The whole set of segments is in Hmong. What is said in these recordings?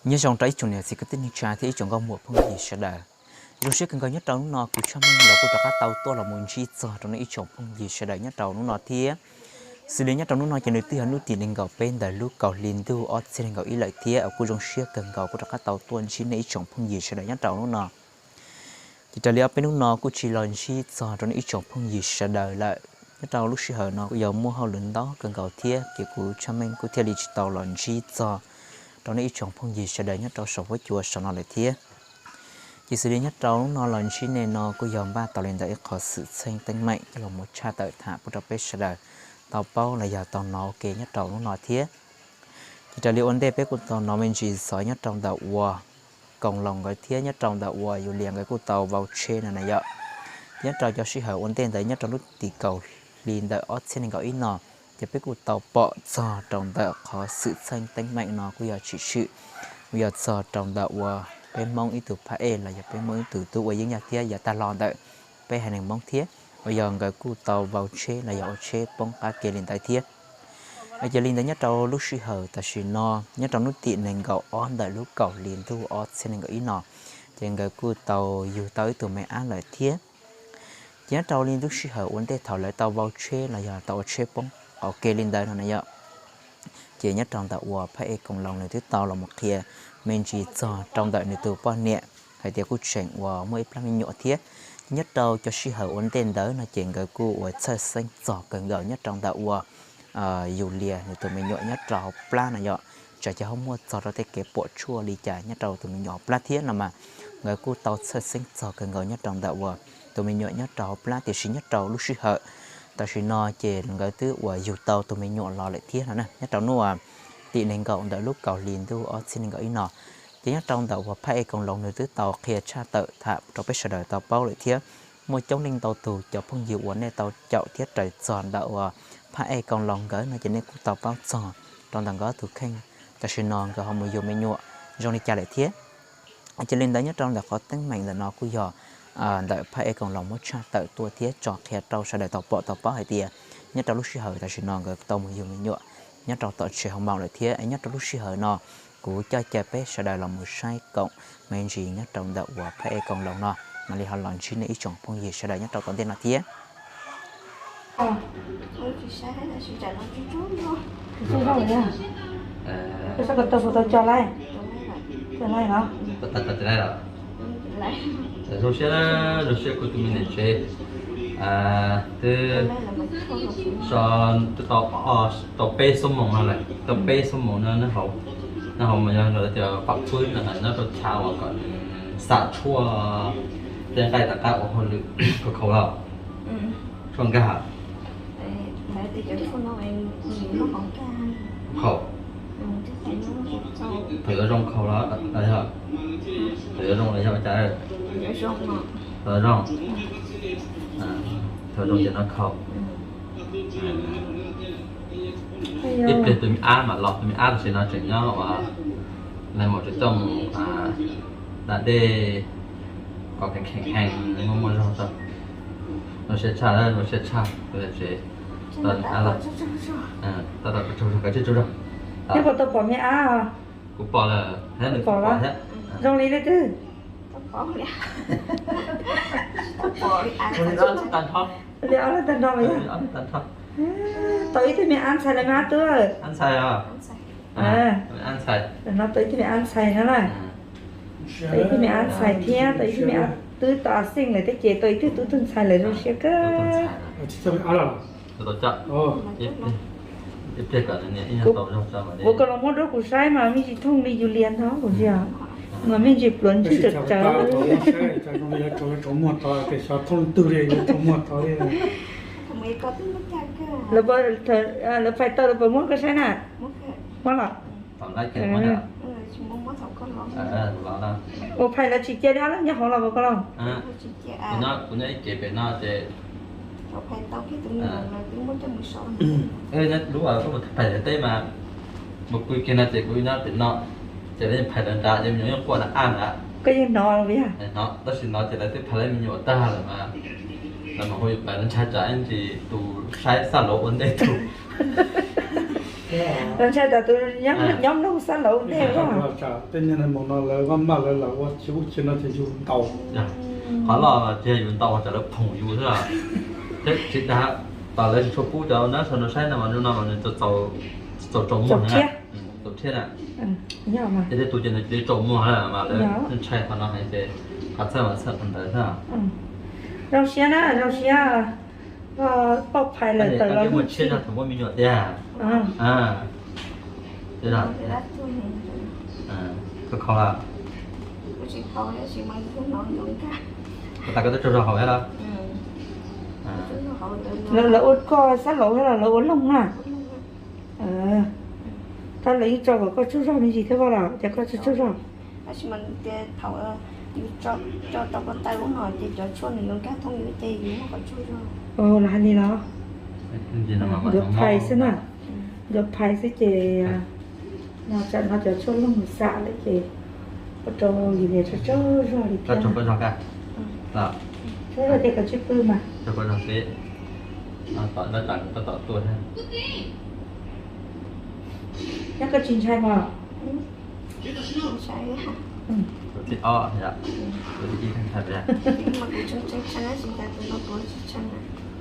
Nyob zoo rau ib tsoom niam txiv kwv tij neej tsa thiab ib tsoom nkauj muam phooj ywg sawv daws. Zoo siab kawg nkaus nyob rau hnub no kuv Tshaj Meej los kuj rov qab tau tuaj los mus ntsib txog rau nej ib tsoom phooj ywg sawv daws nyob rau hnub no thiab. Xws li nyob rau hnub no ces nws twb yog hnub tim nees nkaum peb ntawm lub kaum hli ntuj ob txhiab nees nkaum ib lawm thiab kuj zoo siab kawg nkaus kuj rov qab tau tuaj ntsib nej ib tsoom phooj ywg sawv daws nyob rau hnub no. Ces raws li ob peb hnub no kuj tsis los ntsib txog rau nej ib tsoom phooj ywg sawv daws lawm. Nyob rau lub sij hawm no kuj yog muaj hauj lwm ntau kawg nkaus thiab ces kuv Tshaj Meej kuj thiaj li tsis tau los ntsib txog rau nej ib tsoom phooj ywg sawv daws nyob rau saum huab cua saum no lawm thiab. Ces xws li nyob rau hnub no los ntsib nej no kuj yog npaj tau li ntawm ib qhov xwm txheej teeb meem coj los mus tshaj tawm tham pub rau peb sawv daws tau paub los yog tau hnov ua ke nyob rau hnub no thiab. Ces raws li ua ntej peb kuj tau hnov me ntsis xov nyob rau ntawm uas Koos Loos nkawd thiab nyob rau ntawm uas Yus Lias nkawd kuj tau vau tsheb no na yom. Ces nyob rau cov sij hawm ua ntej ntawd nyob rau lub tim kaum hli ntawm ob txhiab nees nkaum ib no, ces peb kuj tau pom txog rau ntawm qhov xwm txheej teeb meem no kuj yog tshwm sim, kuj yog txog rau ntawm uas peb Hmoob ib tug phab ej los yog peb Hmoob ib tug tub ua yeeb yaj thiab yog tag hlo ntawm peb haiv neeg Hmoob thiab, uas yog nkawd kuj tau vau tsheb los yog ua tsheb poob qab ke li ntawd thiab. Ces li ntawd nyob rau lub sij hawm tam sim no, nyob rau hnub tim nees nkaum ob ntawm lub kaum hli ntuj ob txhiab nees nkaum ib no, ces nkawd kuj tau yug tau ib tug me ab lawm thiab. Ces nyob rau li lub sij hawm ua ntej thaum lawv tau vau tsheb los yog tau ua tsheb poob qab ke li ntawd no na yom, ces nyob rau ntawm uas phab ej Koos Loos nws twb tau los mus qhia me ntsis txog rau ntawm nws tus poj niam hais tias kuj tseem uas muaj ib plab me nyuam thiab. Ces nyob rau cov sij hawm ua ntej ntawd no ces nkawd kuj uas txhawj xeeb txog kawg nkaus nyob rau ntawm uas Yus Lias nws tus me nyuam nyob rau hauv plab no yom, tsam ces ho muaj txog rau tej kev puam tshuaj li cas nyob rau tus me nyuam hauv plab thiab no mas nkawd kuj tau txhawj xeeb txog kawg nkaus nyob rau ntawm uas tus me nyuam nyob rau hauv plab. Tiam sis nyob rau lub sij hawm tam sim no ces nkawd twb uas yug tau tus me nyuam los lawm thiab no na. Nyob rau hnub tim nees nkaum ntawm lub kaum hli ntuj ob txhiab nees nkaum ib no, ces nyob rau ntawm uas phab ej Koos Loos nws twb tau qhia tshaj tawm tham rau peb sawv daws tau paub lawm thiab. Muaj coob leej ntau tus cov phooj ywg uas nej tau caum thiab raws txog ntawm uas phab ej Koos Loos nkawd no ces nej kuj tau paub txog rau ntawm nkawd tus kheej tam sim no nkawd ho mus yug me nyuam zoo li cas lawm thiab. Ces li ntawd nyob rau ntawm qhov teeb meem ntawm no kuj yog ntawm phab ej Koos Loos muab tshaj tawm tuaj thiab tso qhia rau sawv daws tau pom tau paub hais tias nyob rau lub sij hawm tam sim no nkawd tau mus yug me nyuam nyob rau tom tsev hoo maum lawm thiab. Nyob rau lub sij hawm no kuv coj caw peb sawv daws los mus saib koom me ntsis nyob rau ntawm uas phab ej Koos Loos no, mam li ho los ntsib nej ib tsoom phooj ywg sawv daws nyob rau tom ntej no thiab. Zoo siab, zoo siab kuv tus me niam tsev twb so twb tau peb xuab moos no lawm, tau peb xuab moos no nyob hauv mas yog tias pab pwb no nyob rau chav uas kom nws xam tshuaj tej nqaij rov qab ua hauj lwm khaus khaus los tshuaj nkag khaus. Thaum yuav zoo khaus los, thaum yuav zoo los yog cas? Thaum yuav zoo, thaum zoo ces no khaus. Ib pliag tus me ab mam los, tus me ab tam sim no tseem nyob uas nais maum tseem coj mus da dej kom kheev kheev heev, muaj muaj zog tso. Zoo siab tshaj, zoo siab tshaj, tsev tau me ab los. Tab tom tsaug zog, kav tsij tsaug zog. Neb puas tau pom me ab? Kuv pom lawm, nws pom thiab. Zoo li leej twg? Li ob leeg tag nrho. Tau ib tug me ab ntxhais lawm me ab tub. Ab ntxhais os. Ab ntxhais. No tau ib tug me ab ntxhais no na. Tau ib tug me ab ntxhais thiab tau ib tug me ab, twb tau a xeej lawm thiab ces tau ib tug tub tug ntxhais lawm zoo siab kawg. Kuv kom los muab rau kuv saib mas me ntsis thooj li Yus Lias ntag kuv tias, mas me ntsis pluav ntswg tsawv tsawv. Lawv phais tau lawv puas muab koj saib na? Muab los? Ua phais lawv tsis cia li ob leeg nyob hauv los puas koj los? Lub koj mus phais lawv teb mas mus pw kiag no ces kuv nyob pem no, ces lawv yeej phais lawv nrad ces me nyuam yeej quaj na ab nrad. Koj yeej hnov los yog? Hnov, tab sis no ces lawv twb phais lawv me nyuam tag lawm mas lawv mam hu yus pais lawv ntshai tsam ib ntsis tus saib xaj los ua ntej tus. Los ntshai tas tus nyob nroog xab laum ntej. Tej niag nais maum no lawv maj maj lawv lam ua tsis ub tsis no ces yus ntaus. Qhov loj tiag yus ntaus tsam lawv phoom yus xwb. Tsis dag, tom lawv tsis tshua pub cov nab sau no saib no mas zoo no mas nws txaus tsaus muag na. Txaus rhiab na. Ces tej tus ces nws cia li tsaus muag lawm mas lawv ntshai qhov no heev ces qhov txhawj mas txhawj qhov ntawd xwb. Zoo siab na, zoo siab. Poj phais lawm tawm los lub tsheb no thaum muaj me nyuam tiag. Koj kho lawm. Koj tas koj twb tsaug zog hauv thiab los? Lawv ua koj xab laum thiab los lawv ua loog na? Tab lawv yeej tso kom koj tsaug zog me ntsis thiab los cas koj tsis tsaug zog? Tab sis mas nws tias thaum yus tso tau ko taw ub no ces cov tshuaj nws yuav nkag thoob yus ces yus muaj qhov tsaug zog. Los hais li los? Nkawd phais xwb na. Nkawd phais xwb ces no tsam no cov tshuaj loog mus xam lawm ces ua rau yus niam tsaug tsaug zog li thiab. Tsaug zog tias koj tsis pw mas. Nyob koj tsis ntshai mas.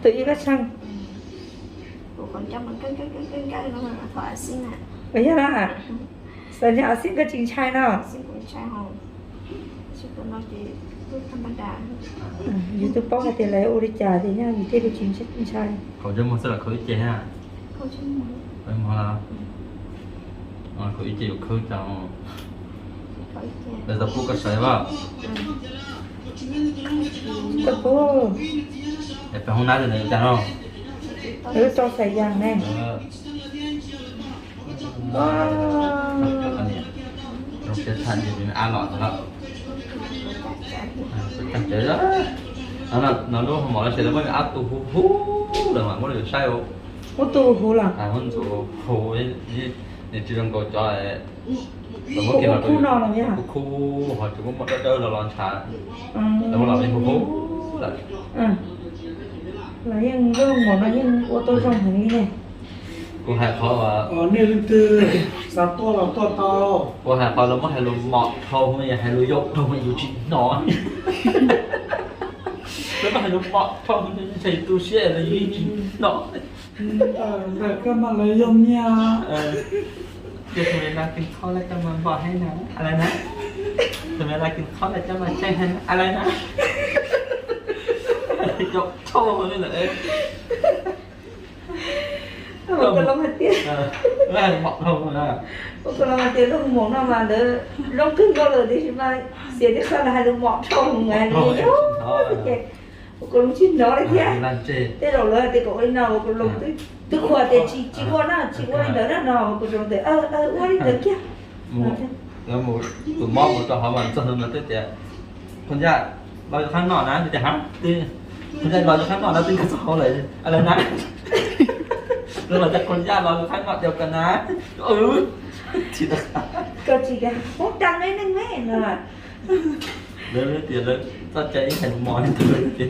Tus ib koj tshee. Yog na, xav li a xij koj tsis ntshai no. Yus twb paub hais tias lawv ua li cas ces yog yus thiaj li tsis ntshai. Khaum ntsej muag xwb los khaum ib ce? Khaum ib ce yus khawb cas? Lawv tau pub koj sawv mas? Tau pub. Es peb hoob nab li ntawd cas no? Lawv tso xais yas ne. Zoo siab tshaj ntshe me ab los ntag. No lub hoo mom no ces lawv muab me ab tu huv huv lawm mas muab rau yus saib. Muab tu huv los? Muab ntxuav huv, nws tsis zoo nkaus cov lawv muab kiag los rau yus khub khub ho tsis muab muab dawb dawb los los ntshav. Lawv muab los me huv huv lawm. Los yeej lub hoo mom no yeej ua tau zoo heev li ne. Kuv hais qhov uas nej leej twg xav tuaj los tuaj tau. Kuv hais qhov lawv muab hais lus mom dhau, hais lus yau dhau yus tsis hnov. Lawv muab hais lus mom dhau ntshai tu siab los yus tsis hnov. Ntawm koj mas lawv yog miag. Ces tus me laj kws kho laj koj mas npom heev na, a lawv na. Tus me laj kws kho laj koj mas ntshai heev, a lawv na. Yau dhau li lawm. Ua koj loo hais tias, ua koj loo hais tias lub hoo mom no mas ntawd zoo kawg nkaus lawm tiam sis mas xiam tib qho los hais lus mom dhau mus li yau ces ua koj loo tsis hnov li thiab. Tej zaum lawv hais tias kom ua li no ua koj loo twb qhuas tias tsis ua na, tsis ua li ntawd na no ua koj loo tias ua li ntawd kiag. Tus mob mus rau hauv mas txog no no twb tias, Qhoo Yaj los yus qhab noj na, tias ha, Qhoo Yaj los yus qhab noj na, twb nkag txog hauv lawm, a lawv na. Lawv los tias Qhoo Yaj los yus qhab noj tias koj na. Koj tsis tias poob rau me neeg me no. Lawv tias lawv txoj cai ib hais lus mom li ntawd ces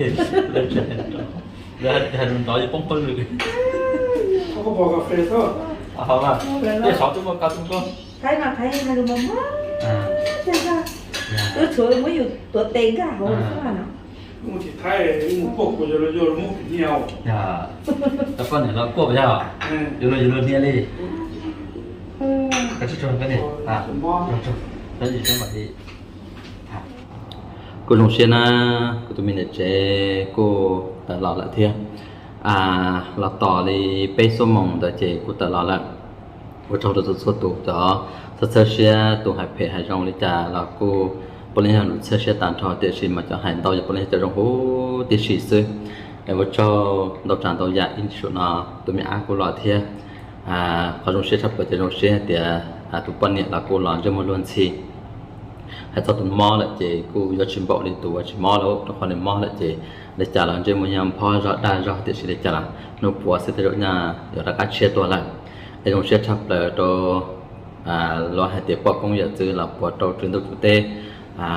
lawv tsis hais lus nrov, lawv hais lus nrov yuav poob hauj lwm. Tej saum twb muaj ko tus ko. Thaib mas Thaib hais lus mos mos, twb tshuav muab yus tuav tes nkag hauv xwb no. Mus tsis Thaib, mus kuaj kuv yog los yog mus kuv hnia. Cov poj niam los kuaj yog, yus los yus los hnia li. Koj tsis tsuag koj niam, koj tsis tsuag, koj tsis tsuag mam li. Kuj zoo siab na, kuv tus me niam tsev kuj tawm los lawm thiab. Los tos li peb xuab moos ntawd ces kuj tawm los lawm. Ua tsaug rau txhua tus cov txhawb txhawb siab, tus hais phem hais zoo li cas los kuj puav leej yog lus txhawb siab tag nrho, tiam sis mas cov hais ntau yog puav leej yog cov zoo huv tib si xwb. Es ua tsaug ntau tsav ntau yam ib ntsis no tus me ab kuj los thiab. Qhov zoo siab tshaj plaws ces zoo siab hais tias tus poj niam los kuj los ntsej muag luag ntxhi. Hais txog tus mob lawm ces kuj yuav tsis npaum li tus uas tsis mob lawm, rau qhov nws mob lawm ces li cas los ntsej muag nyaj phob zog dag zog, tiam sis li cas los hnub puav xwb tej zaum nyaj yuav rov qab tshiab tuaj lawm. Es zoo siab tshaj plaws rau luag hais tias poj koob yawm txwv los puav rau tswv ntuj tswv teb.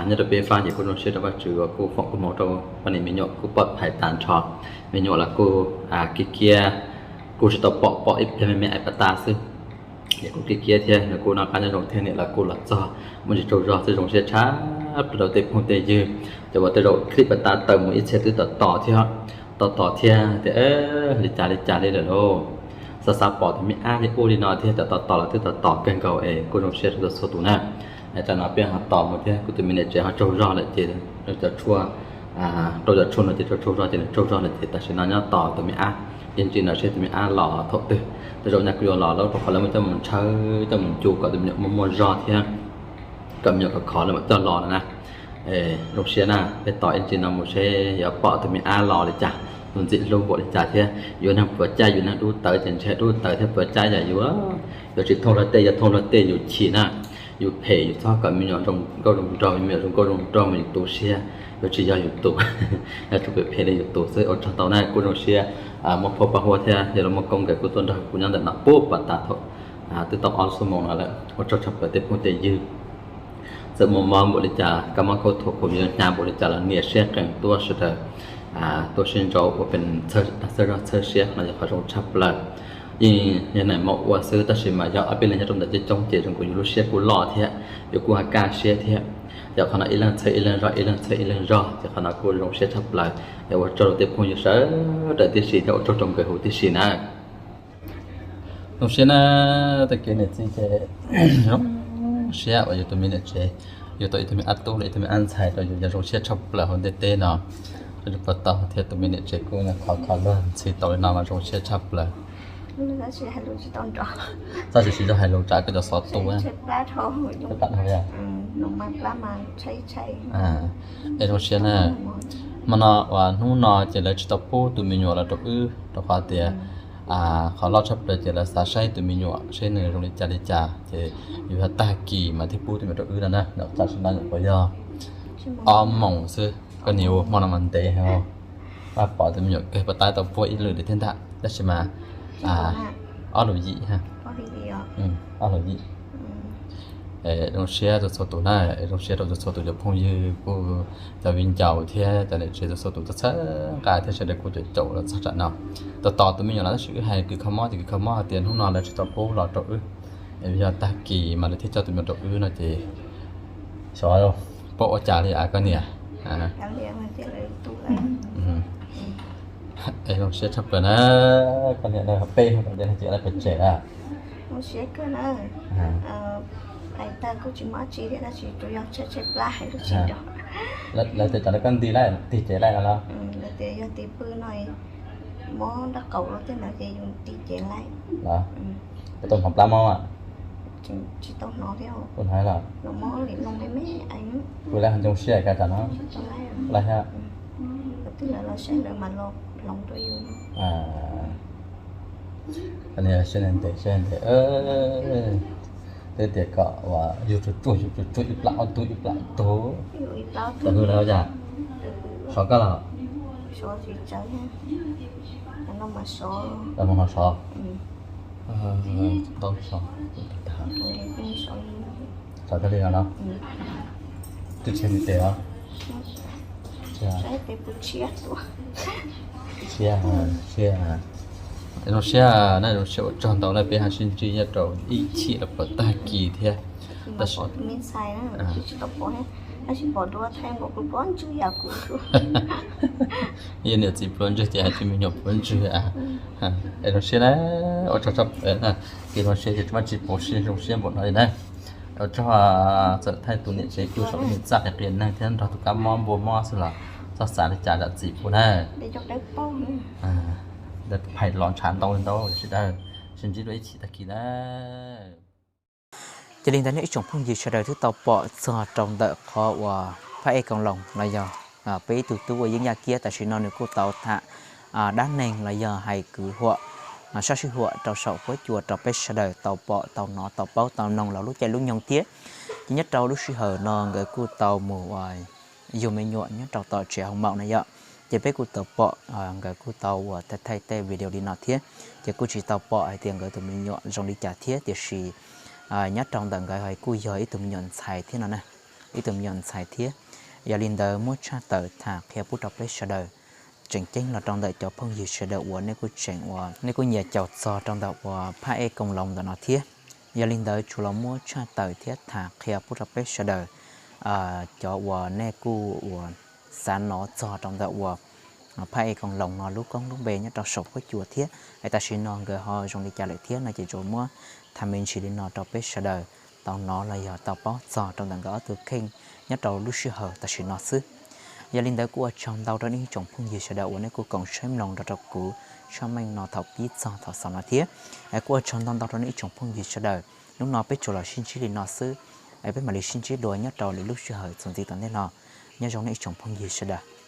Nyob rau peb fab ces kuj zoo siab rau Vajtswv uas kuj foom koob hmoov rau poj niam me nyuam kuj poj phais tag nrho. Me nyuam los kuj kiv kiab, kuj tsis tau pom, pom ib pliag me me ais pas tas xwb. Kuv kiv kiab thiab nws kuj noj qab nyob zoo thiab, niam lawv kuj los txog, muaj ntsis tsaug zog thiab zoo siab tshaj plaws rau tej phooj tej ywg. Ces uas tej zaum clip pas tas tawm mus ib txhia twb tom tom thiab, tom tom thiab tias li cas li cas li lawm lauj. Xav xav pom tus me ab li ub li no thiab, cov tom tom los twb tom tom kawg nkaus es kuj zoo siab rau txhua tus na. Tam no peb ho tos mus thiab, kuv tus me niam tsev ho tsaug zog lawm ces rau cov tshuaj, rau cov tshuaj no ces rau tsaug zog ces nws tsaug zog lawm ces tam sim no nyob tos tus me ab, ib ntsis no seb tus me ab los thaum twg. Tej zaum nyaj kuj yuav los lawm rau qhov lawv muab coj mus ntshaw, coj mus ncu kom tus me nyuam muaj muaj zog thiab kom me nyuam khov khov lawv mam coj los no na. Zoo siab na, peb tos ib ntsis no mus seb yuav pom tus me ab los li cas, tus ntxim hlub npaum li cas thiab. Yuav neeg pluav caij, yuav neeg dub tawv ces ntshe dub tawv thiab pluav caij yam yus, yuav tsis thooj luag tej, yog thooj luag tej yus chim na. Yus phem yus txhob kom me nyuam zoo nkauj zoo nraug, me nyuam zoo nkauj zoo nraug mas yus tu siab, yuav tsis yog yus tus, yog tsuas phem phem li yus tus xwb. Ua tsaug ntau na, kuj zoo siab muaj phauj Paj Huab thiab yog los muaj koob nkawd kuj tuaj nrog kuv nyob ntawm no puag pas tas thaum twb tau ob xuab moos no lawm. Ua tsaug tshaj plaws tej phooj tej ywg. Txawm muaj mob npaum li cas, kab mob khaub thuas khuam yuav hnyav npaum li cas los nias siab qees tuaj sawv daws tuaj sib ntsib ua pem txhawb zog txhawb siab no yog qhov zoo tshaj plaws. Yeej yog nais mos ua xwb tab sis mas yog ob peb leeg nyob rau ntawm coob coob ces zoo nkaus yus lub siab kuj loj thiab, yus kuj ha kaj siab thiab. Yog qhov no ib leeg txhawb ib leeg zog, ib leeg txhawb ib leeg zog ces qhov no kuj zoo siab tshaj plaws. Yog ua tsaug rau tej phooj ywg sawv daws tib si thiab ua tsaug rau nkawd huv tib si na. Zoo siab na, tag kis niam txiv ces zoo siab uas yus tus me niam tsev, yus tau ib tug me ab tub los ib tug me ab ntxhais rau yus, yog zoo siab tshaj plaws hauv ntiaj teb no. Rau yus puas tau thiab tus me niam tsev kuj nyuam qhuav kho luag ntxhi tau li no mas zoo siab tshaj plaws. Txhob tsis zoo hais lus tsam koj cov xov tu. Es zoo siab na, hmo no uas hnub no ces lawv tsis tau pub tus me nyuam los rau wb rau qhov tias qhov loj tshaj plaws ces lawv xav saib tus me nyuam seb nws zoo li cas li cas ces yus yog tag kis mas thiaj pub tus me nyuam rau wb no na. Tam sim no nyuam qhuav yog ob moos xwb, koj niam ua hmo no mas ntev heev. Pab pom tus me nyuam kawg, puas tab tau puag ib lwm li thiab ntag tab sis mas ob lus yim, ob lus yim. Zoo siab rau txhua tus na, zoo siab rau txhua tus cov phooj ywg kuj, cov viv ncaus thiab cov niam tsev txhua tus txhawb nqa thiab sawv daws kuj caum caum los txog tsam no. Tos tos tus me nyuam los tab sis wb hais kws kho mob ces kws kho mob hais tias hnub no lawv tsis tau pub los rau wb, yog tag kis mas lawv thiaj coj tus me nyuam rau wb no ces xyov paub ua cas li a koj niam. Es zoo siab tshaj plaws na, koj niam na, peb hnub no ces lawv pem tsev lawm. Lawv tias tsam no koj nti lawm, tig cev lawm no los? Mob nrab qaum los tej ntawd ces yus tig cev lawm. Los, koj tau hnov plab mob mas? Tsis tau hnov thiab. Kuv hnov los. Kuv lawv ho ncoo siab ka tsam no. Lawv thiab. Twb lawv los saib lawv mas los hloov rau yus. Siab ntev siab ntev. Twb tias kom uas yus tsuag tsuag, yus tsuag tsuag ib plab ob tug, ib plab ob tug. Tau hwj lawm yam. Sov koj los? Sov tsis tsawg. Los mus no sov. Tau sov. Sov koj li no no. Twb tshiab li tes os. Siab, siab. Zoo siab na, zoo siab ua tsaug ntau na, peb ho sib ntsib nyob rau ib chim los puas tag kis thiab. Tab sis yog niam txiv pluav ntswg ces hais tias me nyuam pluav ntswg. Es zoo siab na, ua tsaug tshaj plaws na, kev zoo siab ces tsis muaj tsis pauv siab zoo siab npaum no li na. Ua tsaug, txawm thaij tus niam tsev kuj saum ib nws txaj qias qias neeg thiab nrog tus kab mob npua mob xwb los txhob xav li cas zam txim pub na. Phais los ntshav ntau li ntau sawv daws, sib ntsib dua ib chim tag kis na. Ces li ntawd nej ib tsoom phooj ywg sawv daws twb tau pom txog rau ntawm qhov uas phab ej Koos Loos los yog peb ib tug tub uas yeeb yaj kiab tam sim no nws kuj tau tham dab neeg los yog hais kwv huam, sab sij huam rau saum huab cua rau peb sawv daws tau pom tau hnov tau paub tau noog los lub caij lub nyoog thiab. Ces nyob rau lub sij hawm no nkawd kuj tau mus yug me nyuam nyob rau tom tsev hoo maum na yom. Ces peb kuj tau pom nkawd kuj tau uas thaij thaij tej video li no thiab, ces kuj tsis tau pom hais tias nkawd tus me nyuam zoo li cas thiab, tiam sis nyob rau ntawm nkawd hais kuj yog ib tug me nyuam ntxhais thiab no na, ib tug me nyuam ntxhais thiab. Yog li ntawd muab tshaj tawm tham qhia pub rau peb sawv daws, tseem ceeb los rau ntawm cov phooj ywg sawv daws uas nej kuj tseem uas nej kuj nyiam caum txog rau ntawm uas phab ej Koos Loos ntawm no thiab. Yog li ntawd tsuas los muab tshaj tawm thiab tham qhia pub rau peb sawv daws, cov uas nej kuj uas xav hnov txog rau ntawm uas phaj ej Koos Loos no lub koob lub npe nyob rau saum huab cua thiab es tam sim no nkawd ho zoo li cas lawm thiab no ces tsuas muab tham me ntsis li no rau peb sawv daws tau hnov los yog tau paub txog rau ntawm nkawd ob tug kheej nyob rau lub sij hawm tam sim no xwb. Yog li ntawd kuj ua tsaug ntau rau nej ib tsoom phooj ywg sawv daws uas nej kuj koom saib mloog nrog rau kuv tshaj meej no thaum pib txog thaum xaus no thiab. Kuj ua tsaug ntau ntau rau nej ib tsoom phooj ywg sawv daws. Hnub no peb tsuas los sib ntsib li no xwb, peb mam li sib ntsib dua nyob rau lwm lub sij hawm txuas ntxiv tom ntej no. Nyob zoo nej ib tsoom phooj ywg sawv daws.